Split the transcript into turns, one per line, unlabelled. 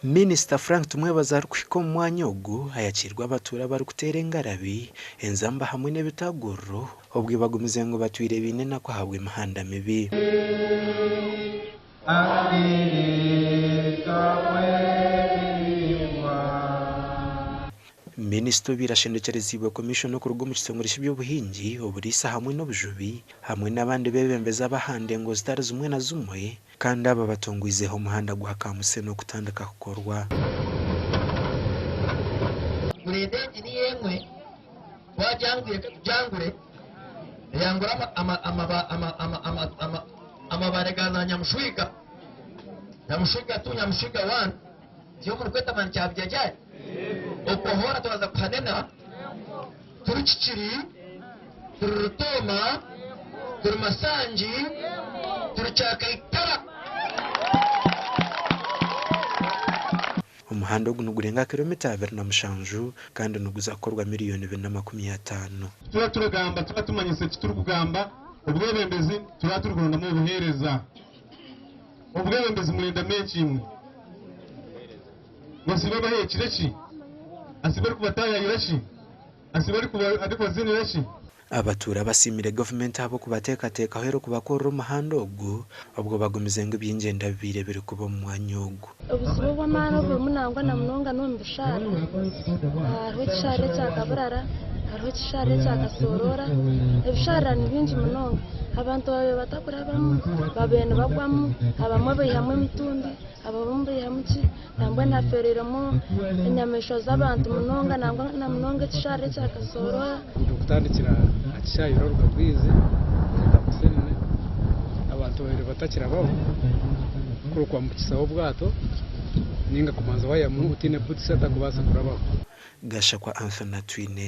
Minisita Frank Tumwebaze arikuhika omu mwanya ogu ayakiirwe abatuura abarikuteera engarabi, enzamba hamwe n'ebitaguriro obwo bagumize ngu batwire baine enaku ahabw'emihanda mibi. Minisita obaire ashendekyereziibwe Komishona okuruga omu kitongore ky'eby'obuhingi, oburiisa hamwe n'obujubi hamwe n'abandi beebembezi ab'aha ndengo zitari zimwe na zimwe Kandi aba batongwizeho omuhanda gwa Kamusena okutandika kukorwa.
Murende egi niyo emwe, twagyangwire katugyangure, eyangura amabaare ga za nyamushwiga, nyamushwiga tu, nyamushwiga wani, tiyo murikweta mani kyabugyegyari? Okwo hoona twaza kuhanena, turi Kikiri, turi Rutooma, turi Masangi, turi Kyakaitara.
Omuhanda ogu nigurenga kilomita 27 kandi niguza kukorwa miriyoni 450.
Ku turaba turagamba turaba tumanyisa eki turikugamba, obwebembezi turaba turikurondamu obuheereza. Obwebembezi murendamu enki imwe? Ngu asiibe abaheekire ki? Asiibe arikubataayaayira ki? Asiibe arikubaziinira ki?
Abatuura basiimire gavumenti ahabw'okubateekateekaho erikubakorera omuhanda ogu obwo bagumize ngu eby'engyenda bibaire birikuba omu mwanya ogu.
Obuzibu obw'amaani oburimu nangwa na munonga n'omu bishaara. Hariho ekishaara ekya Kaburara, hariho ekishaara ekya Kasooroora. Ebishaara ni bingi munonga. Abantu babaire batakurabamu babaire nibagwamu, abamwe baihamu emitumbi, abamwe baihamu ki. Nambwenu hafeereiremu enyamaishwa z'abantu munonga nangwa na munonga ekishaara ekya Kasooroora.
Okutandikira aha kishaayi Ruruga Bwizi kuhika Musenene abantu babaire batakirabaho kuri okwambukisaho obwato ninga kubanza wayihamu otaine butusi atakubaasa kurabaho.
Gashakwa Anthony Atwine.